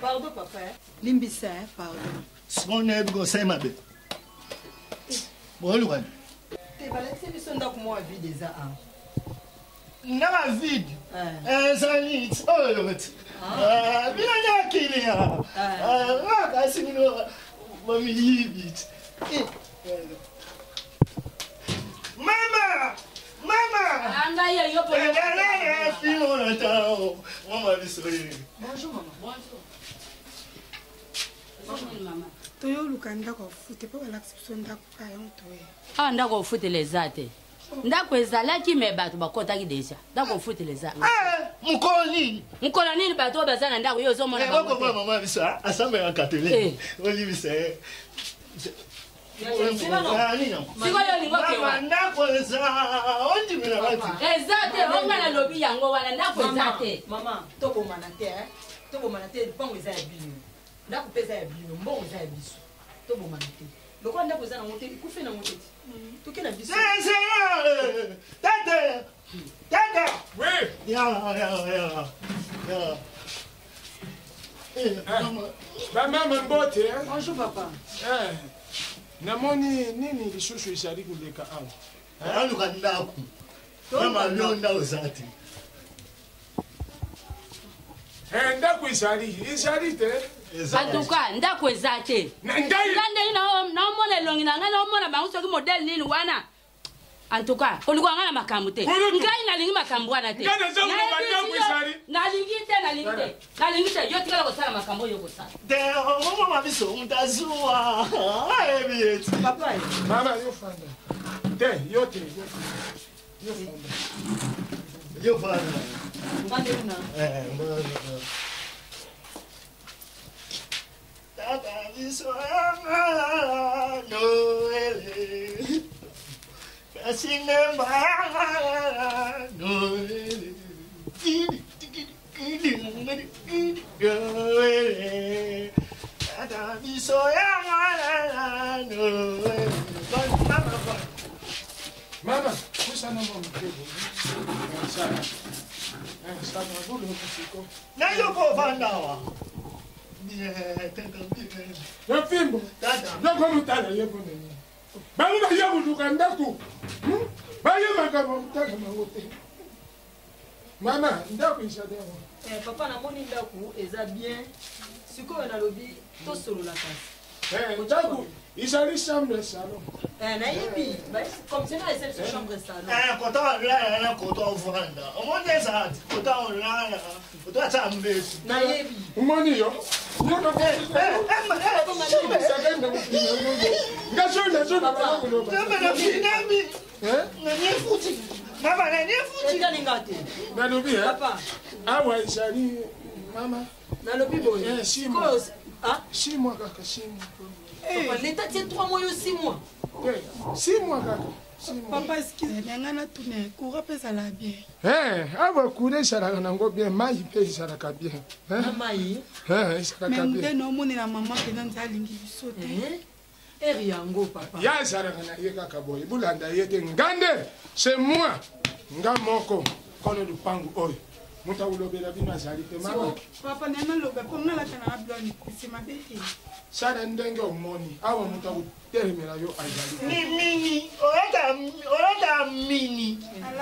Pardon papa, eh? limbisa eh, pardon. Sikoyo nayebi kosala mabe. Boluka. Te balakisi biso ndako mwa vide eza awa. Ndako vide. Ezali oyo ti. Bino nyakili ya. Kasi bino bamiyibi. Mama! Mama! Anga ye yo polo. Mama biso ye. Bonjour maman. Bonjour. Toyoluka ndako ofute mpo balakisi biso ndako kayon toye. Awa ndako ofutela eza te. Ndako ezalaki me bato bakotaki deja. Ndako ofutela eza. Mokolo nini? Mokolo nini bato oyo baza na ndako yo ozomona bango te. Mama biso asambelaka catholique. Olibisa ye. Sikoyo olingi okewa ndako eza ondimela bati eza te onga nalobi yango wana ndako eza te. Mama, tobomana te, tobomana te, lupango eza ya bino. Ndako mpe eza ya bino, mbongo eza ya biso. Tobomana te. Lokola ndako eza nango te, ekufi nango te. Toke na biso. Tata! Tata! Oui! Ya, ya, ya. Ya. Bamama mbote. Bonjour papa. Namoni nini lisusu ezali koleka awa? Aluka ndako. Mama yo ndako eza te. Ndako ezali, ezali te. En tout cas, ndako eza te. Ngai ndenge naomona elongi na ngai, naomona bango soki modèle nini wana. En tout cas, koluka ngai na makambo te. Ngai nalingi makambo wana te. Nalingi te, nalingi te. Nalingi te, yo tikala kosala makambo oyo kosala. Te, mama biso moto azuwa. Ayebi ye ti. Papa. Mama yo fanda. Te, yo te, yo te. Yo fanda. Yo fanda. Ngande una. Tata biso ya Noele. Sinema Noele. Noele. Tata biso ya Noele. Mama, kusana mama. Sana. Sana bulu kusiko. Na yo ko vanda wa. Yo fimbo. Tata. Yo ko mutala ye bonene. Bango baye koluka ndako. Baye makambo mutala bango te. Mama, ndako ezali awa. Papa, namoni ndako eza bien. Sikoyo nalobi tosolola kasi. Ndako ezali chambre salon. Nayebi, comme c'est na eza chambre salon. Kota olala na kota ovanda. Omoni eza kota olala, kota ata mbesu. Nayebi. Omoni yo. Nalobi awa ezali mama. Nalobi boye. 6 mois. 6 mois kaka, 6 mois. L'État tient 3 mois yo 6 mois. 6 mois kaka. Papa, excuse nga na tuna courant mpe ezala bien. Awa courant ezalaka nango bien, mai mpe ezalaka bien. Mai ezalaka bien. bien. Mais naomonela mama mpenza nza alingi biso te. Eri yango papa. Ya ezalaka na ye kaka boye, bolanda ye te. Nga nde, c'est moi. Nga moko kolo lupangu oyo. Moto akolobela bino azali te mama. Papa na naloba mpo nga alata na blone esi mabe te. Sala ndenge omoni awa moto akotelemela yo azali. Ni mini, oyata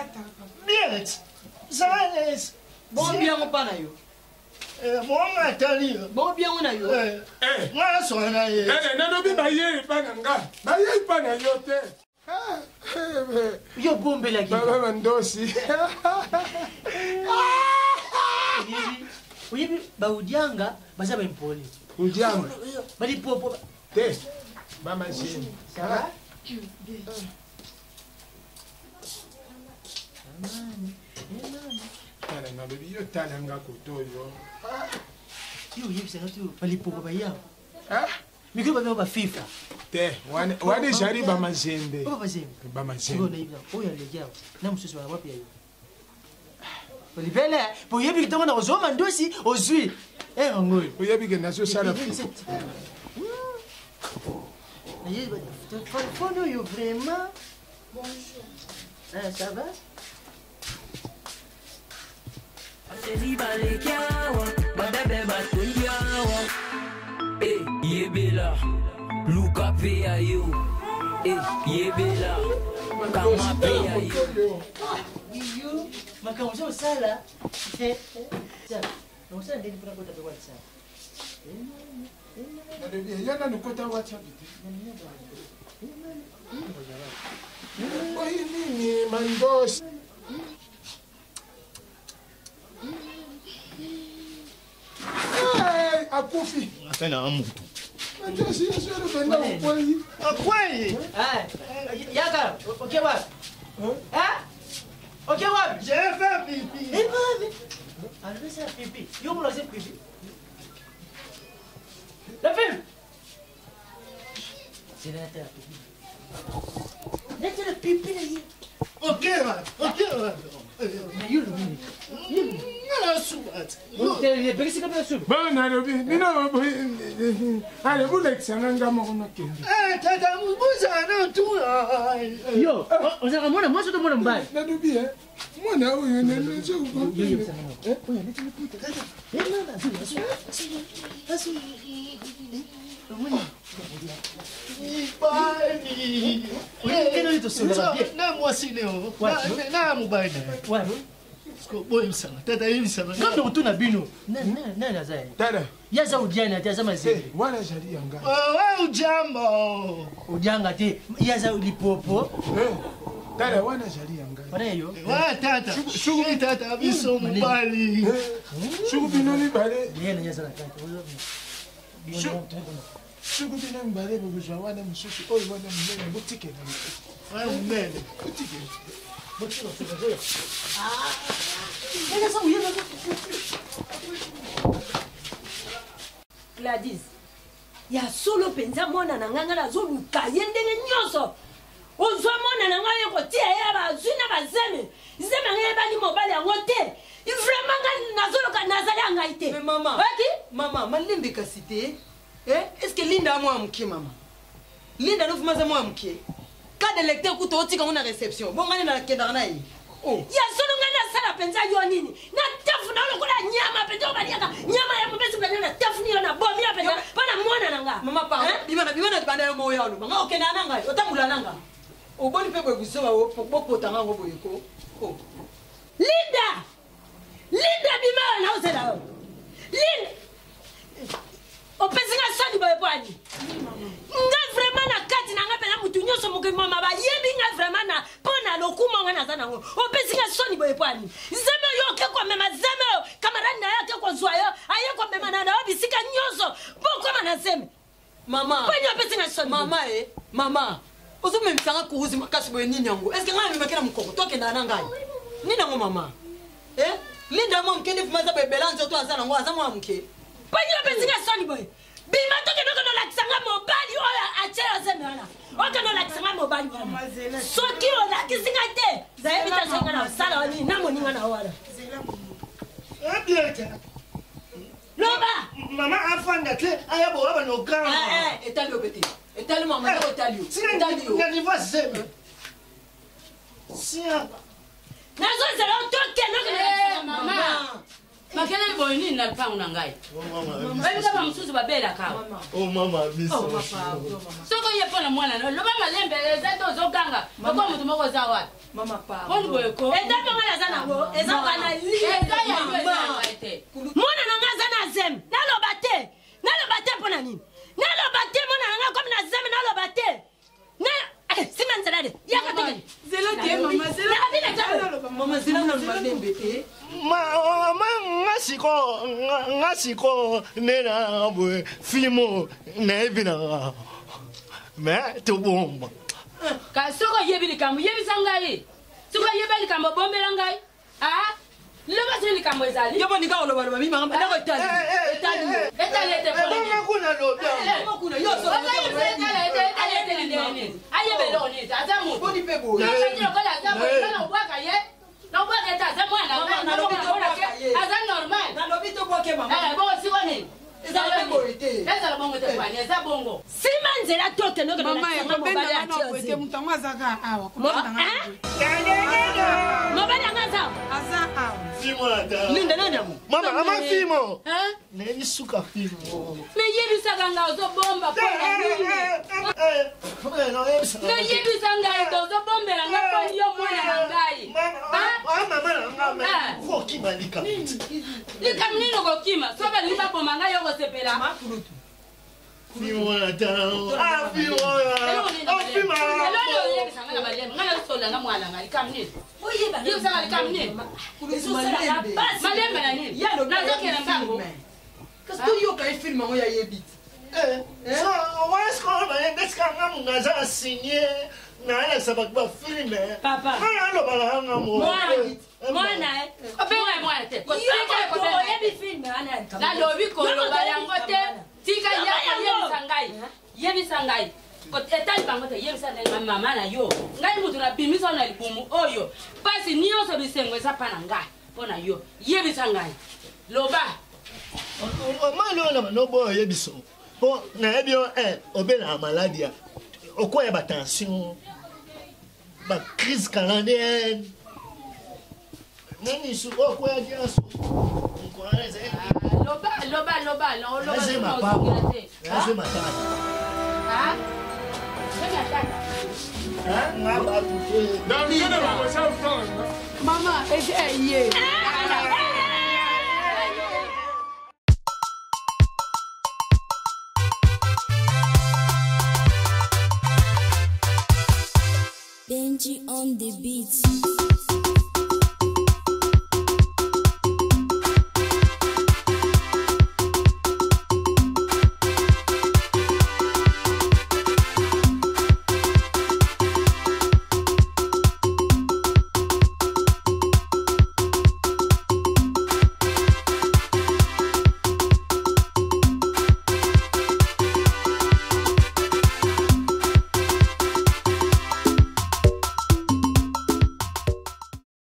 Nalataka. Bien zala lese. Bongo biango mpa na yo. Bongo atali yo. Bongo biango na yo. Nga nasonga na ye. Nalobi baye epa na nga, baye epa na yo te. Yo bombelaki. Baba bandosi. Oyebi baudianga baza baimpoli. Udianga. Balipopo. Te. Mama Jane. Ça va? Tala nalobi yo tala nga koto oyo. Yo oyebisaka te balipopo bayawa. Mikolo babenga bafifa. Te, wana ezali bamazembe. Oyo bazembe. Bamazembe. Oyo aleki awa na mosusu wana wapi ya yo. Olibele, po oyebi ntango na kozwa mandosi ozwi. Yango oyo. Oyebi ke nazosala Fone oyo vraiment. Bonjour. Ah, ça va? Baseli baleki awa, babebe batondi awa. Eh, yebela, luka pe ya yo. Eh, yebela, kama pe ya yo. Iyo, makambo oza kosala. Nakosala ndenge mpona kota mpe WhatsApp. Nalobi yo nanu kota WhatsApp te. Oyi nini mandosi. Hey, akufi. Ata na mutu. Mandosi yo solo penda okwei. Akwei. Yaka, oke wapi? Oke wapi? J'ai fait pipi. Eh, wapi? Alobesa pipi. Yo mona oze pipi. La fille. C'est la terre pipi. Neti pipi na ye. Ok, ok. Mais yo lobi. Nga nasuba te. Epekisika mpe suba. Bon nalobi bino ale bolekisanga nga moko nakende. Tata buzala na tuna. Yo, ozalaka mwana mwasi to mwana mobali? Nalobi mwana oyo Mibali. Na mwasi ne o. Na mobali na ye. Boyebisanga tata yebisanga. Ngambe kotuna bino. Nani aza ye? Tala. Ye aza odiana te aza mazembe. Wana ezali ya ngai. Owe ujambo. Odianga te ye aza lipopo. Tala wana ezali ya ngai. Wana ye yo. Wa tata. Suku tata biso mobali. Suku bino mibale. Ye na ye aza na kati. Suku bino mibale bokozwa wana mosusu oyo wana monene botikela. Wana monene. Botikela. Gladys, ya solo mpenza mwana na ngai ngai nazoluka ye ndenge nyonso. Ozwa mwana na ngai oye kotia ye bazwi na bazeme. Zeme ngai eyebani mobali yango te. Vraiment ngai nazoluka nazali ya ngai te. Mais mama, Oyoki? mama, malembe kasi te. Eh, est-ce que Linda mwa moke mama? Linda no fumaza mwa moke. Cas de lecteur kuta otika ngo na réception. Bon ngai nakendaka na ye. Oh. Ya solo ngai nasala mpenza yo nini? Natafu na yo lokola nyama mpenza oyo baliaka. Nyama ya mopesi mpenza natafu yo na bomi yo mpenza mpo na mwana na nga. Mama pardon, bima na bima na banda yo moyo aloba. Nga okendaka na ngai, otambola na nga. Oboni mpe boye buzoba bopota nga ngo boye ko. Oh. Linda! Linda bima oyo naozela yo. Linda! Opesi nga soni boye po ani? Nga vraiment na kati na nga mpenza mutu nyonso mokili mama bayebi nga vraiment na mpo na lokumu nga naza nango. Opesi nga soni boye po ani? Zeme oyo oke komema zeme oyo camarade na yo ake kozwa yo aye komema na yo bisika nyonso mpo okoma na zeme. Mama. Mpo nini opesi nga soni? Mama e, mama. Ozomemisanga kuruzi makasi boye nini yango? Est-ce que ngai namemaki na mokoko tokendaka na ngai? Nini yango mama? Eh? Linda mwa moke nde fuma aza boye bela nzoto aza nango aza mwa moke. Mpo nini opesi nga soni boye? Bima tokende okende olakisa nga mobali oyo atie yo zemi wana. Okende olakisa nga mobali wana. Soki olakisi nga te, nayebi te soki nga na osala wa nini na moninga na wana. Ebieta. Loba! Mama afanda te aya boya banokanga. Etali yo pe te. Etali mama ndako etali yo. Etali yo. Na niveau zemi. Sia. Nazozela yo tokende okende olakisa nga mama. Makelele boye nini na lupango na ngai? Oyebi kaka mosusu babelaka awa. Oh mama biso. Soki oye mpo na mwana na loba malembe eza te ozoganga lokola moto moko oza wapi? Boni boye ko? Eza mpe ngai naza nango eza kana Eza ya yo eza ya ngai te. Mwana na ngai aza na zemi naloba te naloba te mpo na nini naloba te mwana na ngai komi na zemi naloba te sima nzela de yaka tokende zela te mama zela mama zela na malembe te ma nga siko nga siko nde na boye filmo nayebi na nga me tobomba Kasi soki oyebi likambo yebisa ngai. Soki oyeba likambo bombela ngai. Ah? Loba soki likambo ezali. Yo boninga kolobaloba mimanga ndako etali etali etali ete ebonga kuna lobi yango kuna yo ayeba eloko nini te aza moto boni mpe boye lokola aza boye na obwaka ye na obwaka ete aza mwana aza normal nalobi tobwake mama bongo siko nini ezala mpe boye te ezala bongo te kwani eza bongo sima nzela tokende mama kobendanga na boye te moto yango aza kaka awa kobendanga mobali yango aza aza awa fimo ata linda nani yango mama ama fimo nayebi suka fimo me yebisaka ngai ozobomba mpona nini me yebisa ngai te ozobombela ngai mpo yo mwana na ngai mama na nga okima likambo likambo nini okokima so balingi baboma ngai yo kosepela fimo ata fimo eloni oyebisa ngai na malembe ngai nazosola na mwana ngai likambo nini yebisanga likambo nini malembe na nini nazokela mbango kasi toyoka ye filme yango ya yebi te ndesika nga munga aza asigne nayalakisa bato bafilme Papa. nalobaka nga mwana obenga mwana te oyebi filme wana nalobi koloba yango te tika yebisa ngai yebisa ngai etali bango te yebisa ngai mama na yo ngai moto nabimisa na libumu oyo mpasi nyonso bisengo eza mpa na ngai mpo na yo yebisa ngai loba mali oyo na banobo oyo oyebiso mpo nayebi yo obelaka maladi ya okwaya batension bacrise canadienne nani su oyo okweyaki aso loba loba loba oloba te mama eza ye Benji on the beat.